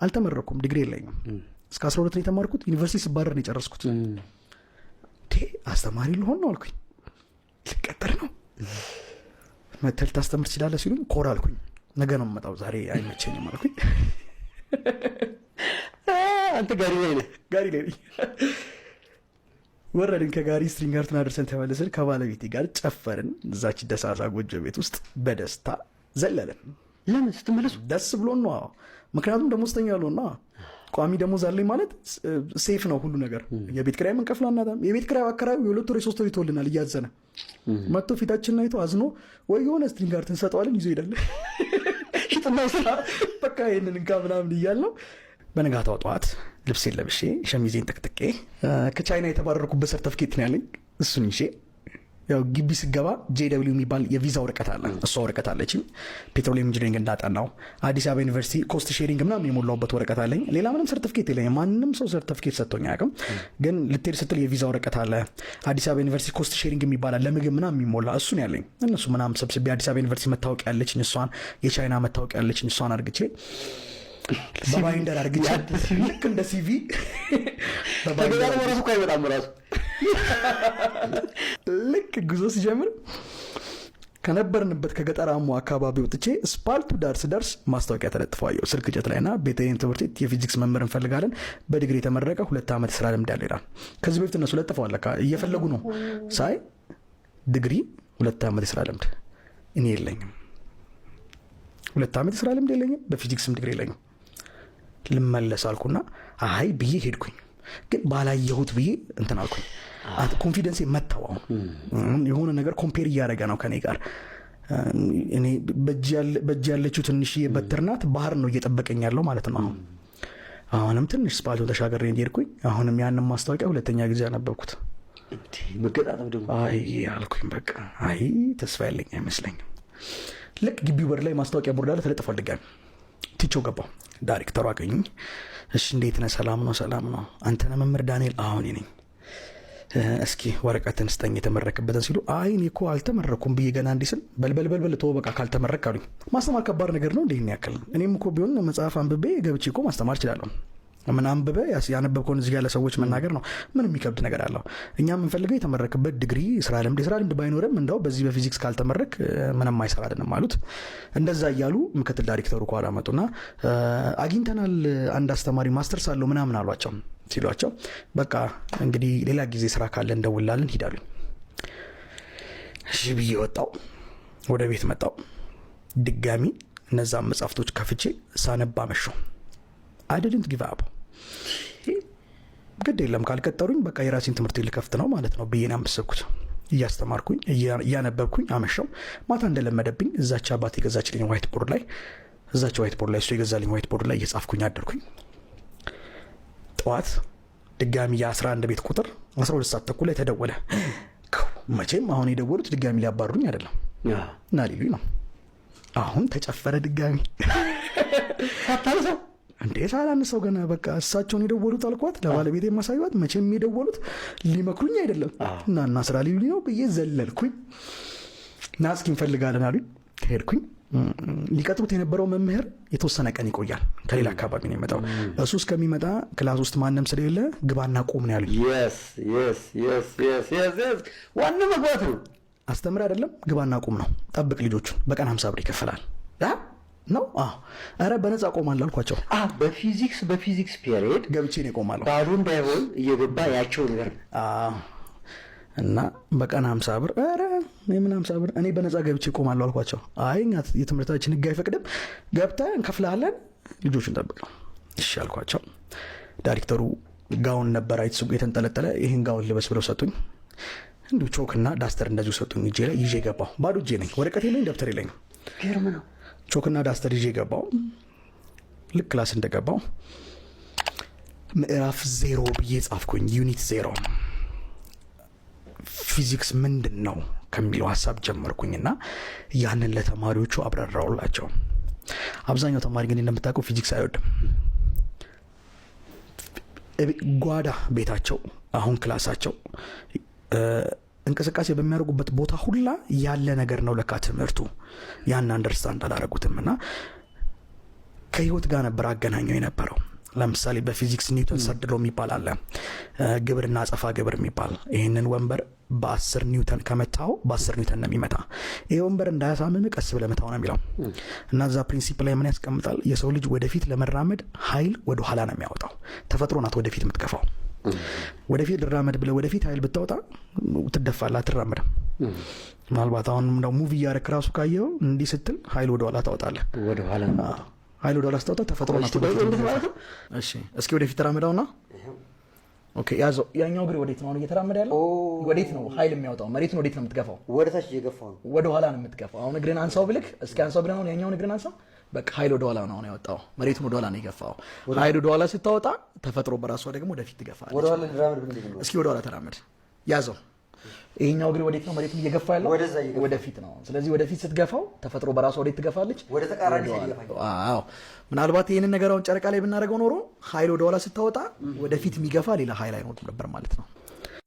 አልተመረኩም፣ ዲግሪ የለኝም። እስከ 12 ነው የተማርኩት። ዩኒቨርሲቲ ስባረር ነው የጨረስኩት። አስተማሪ ልሆን ነው አልኩኝ። ልቀጠር ነው፣ መተህ ልታስተምር ትችላለህ ሲሉኝ ኮራ አልኩኝ። ነገ ነው የምመጣው፣ ዛሬ አይመቸኝም አልኩኝ። አንተ ጋሪ ላይ ነህ። ጋሪ ላይ ነኝ። ወረድን ከጋሪ፣ string art ኡን አድርሰን ተመልሰን ከባለቤቴ ጋር ጨፈርን። እዛች ደሳሳ ጎጆ ቤት ውስጥ በደስታ ዘለልን። ለምን ስትመለሱ? ደስ ብሎን ነው። ምክንያቱም ደሞዝተኛ ያልሆን፣ ቋሚ ደሞዝ አለኝ ማለት safe ነው ሁሉ ነገር። የቤት ኪራይ የምንከፍለው አናጣም። የቤት ኪራይ አከራዩ የ2 ወር የ3 ወር ይተውልናል። እያዘነ መጥቶ ፊታችንን አይቶ አዝኖ ወይ የሆነ string art እንሰጠዋለን፣ ይዞ ይሄዳል። ሽጥና ስራ። በቃ ይህንን እንካ ምናምን እያል ነው። በነጋታው ጠዋት ልብሴን ለብሼ፣ ሸሚዜን ጠቅጥቄ፣ ከቻይና የተባረርኩበት ሰርተፍኬት ነው ያለኝ፣ እሱን ይዤ፣ ያው ግቢ ስገባ JW የሚባል የቪዛ ወረቀት አለ። እሷ ወረቀት አለችኝ። Petroleum engineering እንዳጠናው አዲስ አበባ ዩኒቨርሲቲ cost sharing ምናምን የሞላውበት ወረቀት አለኝ። ሌላ ምንም ሰርተፍኬት የለኝም። ማንም ሰው ሰርተፍኬት ሰጥቶኝ አያውቅም። ግን ልትሄድ ስትል የቪዛ ወረቀት አለ። አዲስ አበባ ዩኒቨርሲቲ cost sharing የሚባል አለ፣ ለምግብ ምናምን የሚሞላ፣ እሱን ያለኝ። እነሱ ምናምን ሰብስቤ፣ አዲስ አበባ ዩኒቨርሲቲ መታወቂያ ያለችኝ እሷን፣ የቻይና መታወቂያ ያለችኝ እሷን አርግቼ፣ በ binder አርግቼ፣ ልክ እንደ CV። ተገጣጥሞ ራሱ እኮ አይመጣም ራሱ። ልክ ጉዞ ሲጀምር ከነበርንበት ከገጠራሙ አካባቢ ወጥቼ ስፓልቱ ዳር ስደርስ ማስታወቂያ ተለጥፎ አየሁ ስልክ እንጨት ላይ። ና ቤተልሔም ትምህርት ቤት የፊዚክስ መምህር እንፈልጋለን፣ በዲግሪ የተመረቀ፣ 2 ዓመት ስራ ልምድ ያለው ይላል። ከዚህ በፊት እነሱ ለጥፈዋል፣ ለካ እየፈለጉ ነው። ሳይ ዲግሪ፣ 2 ዓመት የስራ ልምድ፣ እኔ የለኝም። 2 ዓመት የስራ ልምድ የለኝም፣ በፊዚክስም ዲግሪ የለኝም። ልመለስ አልኩና አይ ብዬ ሄድኩኝ። ግን ባላየሁት ብዬ እንትን አልኩኝ። Confidence ኤ መታው። አሁን የሆነ ነገር compare እያደረገ ነው ከኔ ጋር። እኔ በእጅ ያለችው ትንሽዬ በትር ናት። ባህር ነው እየጠበቀኝ ያለው ማለት ነው። አሁንም ትንሽ ስፓልቱን ተሻገሬ እንደሄድኩኝ አሁንም ያንን ማስታወቂያ ሁለተኛ ጊዜ ያነበብኩት። መገጣጠም ደግሞ። አይ አልኩኝ፣ በቃ አይ ተስፋ ያለኝ አይመስለኝም። ልክ ግቢው በር ላይ ማስታወቂያ ቦርድ አለ፣ ተለጥፏል። ድጋሚ ትቼው ገባሁ። ዳይሬክተሩ አገኙኝ። እሺ እንዴት ነህ? ሰላም ነው፣ ሰላም ነው። አንተ ነህ መምህር ዳንኤል? አዎ እኔ ነኝ። እስኪ ወረቀትን ስጠኝ የተመረክበትን ሲሉ፣ አይ እኔ እኮ አልተመረኩም ብዬ ገና እንዲህ ስል፣ በልበል በልበል ተወው በቃ ካልተመረክ አሉኝ። ማስተማር ከባድ ነገር ነው እንዲህ ያክል? እኔም እኮ ቢሆን መጽሐፍ አንብቤ ገብቼ እኮ ማስተማር እችላለሁ። ምን አንብበ ያነበብከውን እዚህ ጋር ለሰዎች መናገር ነው። ምን የሚከብድ ነገር አለው? እኛ የምንፈልገው የተመረክበት ዲግሪ፣ ስራ ልምድ፣ የስራ ልምድ ባይኖርም እንደው በዚህ በፊዚክስ ካልተመረክ ምንም አይሰራልንም አሉት። እንደዛ እያሉ ምክትል ዳይሬክተሩ ከኋላ መጡና አግኝተናል አንድ አስተማሪ ማስተርስ አለው ምናምን አሏቸው። ሲሏቸው በቃ እንግዲህ ሌላ ጊዜ ስራ ካለ እንደውላለን ሂድ አሉኝ። እሺ ብዬ ወጣው፣ ወደ ቤት መጣው። ድጋሚ እነዛን መጽሐፍቶች ከፍቼ ሳነባ አመሸሁ። I didn't give up። ግድ የለም ካልቀጠሩኝ በቃ የራሴን ትምህርት ልከፍት ነው ማለት ነው ብዬ ነው ያሰብኩት። እያስተማርኩኝ እያነበብኩኝ አመሸው። ማታ እንደለመደብኝ እዛች አባት የገዛችልኝ white board ላይ፣ እዛች white board ላይ፣ እሱ የገዛልኝ white board ላይ እየጻፍኩኝ አደርኩኝ። ጠዋት ድጋሚ የ11 ቤት ቁጥር 12 ሰዓት ተኩል ላይ ተደወለ። መቼም አሁን የደወሉት ድጋሚ ሊያባሩኝ አይደለም እና ሊሉኝ ነው። አሁን ተጨፈረ ድጋሚ። ሳታነሳው? እንዴ ሳላነሳው ገና በቃ እሳቸውን የደወሉት አልኳት፣ ለባለቤት የማሳዩት፣ መቼም የደወሉት ሊመክሩኝ አይደለም እና ስራ ሊሉኝ ነው ብዬ ዘለልኩኝ። ና እስኪ እንፈልጋለን አሉኝ። ሄድኩኝ። ሊቀጥሩት የነበረው መምህር የተወሰነ ቀን ይቆያል። ከሌላ አካባቢ ነው የመጣው። እሱ እስከሚመጣ class ውስጥ ማንም ስለሌለ ግባና ቁም ነው ያሉኝ። ዋናው መግባት ነው። አስተምር አይደለም፣ ግባና ቁም ነው። ጠብቅ ልጆቹን፣ በቀን 50 ብር ይከፈላል ነው። አዎ ኧረ በነፃ ቆማለሁ አልኳቸው። በፊዚክስ period ገብቼ ነው እቆማለሁ። ባዶ እንዳይሆን እየገባ ያቸው ነገር ነው። እና በቀን 50 ብር፣ ኧረ የምን 50 ብር፣ እኔ በነፃ ገብቼ እቆማለሁ አልኳቸው። አይ እኛ የትምህርታችን ህግ አይፈቅድም፣ ገብተህ እንከፍልሃለን፣ ልጆቹን ጠብቅ ነው። እሺ አልኳቸው። ዳይሬክተሩ ጋውን ነበር አይት የተንጠለጠለ፣ ይህን ጋውን ልበስ ብለው ሰጡኝ። እንዲሁ ቾክ እና duster እንደዚሁ ሰጡኝ። እጄ ላይ ይዤ ገባሁ። ባዶ እጄ ነኝ፣ ወረቀት የለኝ፣ ደብተር የለኝም። ግርም ነው። ቾክና duster ይዤ ገባሁ። ልክ class እንደገባሁ ምዕራፍ 0 ብዬ ጻፍኩኝ። Unit 0፣ ፊዚክስ ምንድን ነው ከሚለው ሀሳብ ጀመርኩኝና ያንን ለተማሪዎቹ አብራራውላቸው። አብዛኛው ተማሪ ግን እንደምታውቀው ፊዚክስ አይወድም። ጓዳ ቤታቸው፣ አሁን class ኣቸው፣ እንቅስቃሴ በሚያደርጉበት ቦታ ሁላ ያለ ነገር ነው ለካ ትምህርቱ። ያን understand አላረጉትም እና ከህይወት ጋር ነበር አገናኘው የነበረው። ለምሳሌ በፊዚክስ Newton third law የሚባል አለ፣ ግብርና አጸፋ ግብር የሚባል። ይህንን ወንበር በ10 ኒውተን ከመታው በ10 ኒውተን ነው የሚመታ። ይህ ወንበር እንዳያሳምም ቀስ ብለህ መታው ነው የሚለው። እና እዛ principle ላይ ምን ያስቀምጣል? የሰው ልጅ ወደፊት ለመራመድ ኃይል ወደ ኋላ ነው የሚያወጣው። ተፈጥሮ ናት ወደፊት የምትገፋው። ወደፊት ልራመድ ብለህ ወደፊት ኃይል ብታወጣ ትደፋለህ፣ አትራመድም። ምናልባት አሁን እንደው movie እያደረክ ራሱ ካየኸው እንዲህ ስትል ኃይል ወደኋላ ታወጣለህ። ወደኋላ። ኃይል ወደኋላ ስታወጣ ተፈጥሮ ናት ወደፊት እንዴት ማለት ነው? እሺ፣ እስኪ ወደፊት ተራመዳውና okay፣ ያዘው። ያኛው እግር ወዴት ነው አሁን እየተራመደ ያለው? ወዴት ነው ኃይል የሚያወጣው? መሬቱን ወዴት ነው የምትገፋው? ወደ ታች እየገፋው ነው። ወደ ኋላ ነው የምትገፋው። አሁን እግርን አንሳው ብልክ፣ እስኪ አንሳው እግርን፣ አሁን ያኛውን እግርን አንሳው። በቃ ኃይል ወደ ኋላ ነው አሁን ያወጣው። መሬቱን ወደ ኋላ ነው የገፋው። ኃይል ወደ ኋላ ስታወጣ ተፈጥሮ በራሷ ደግሞ ወደፊት ትገፋለች። ወደ ኋላ ልራመድ ምንድን ነው? እስኪ ወደ ኋላ ተራመድ። ያዘው። ይሄኛው እግር ወዴት ነው መሬቱን እየገፋ ያለው? ወደዛ እየገፋ። ወደፊት ነው። ስለዚህ ወደፊት ስትገፋው ተፈጥሮ በራሷ ወዴት ትገፋለች? ወደ ተቃራኒ ወደኋላ። እየገፋኝ። አዎ። ምናልባት ይህንን ነገር አሁን ጨረቃ ላይ ብናደርገው ኖሮ ኃይል ወደኋላ ስታወጣ ወደፊት የሚገፋ ሌላ ኃይል አይኖርም ነበር ማለት ነው።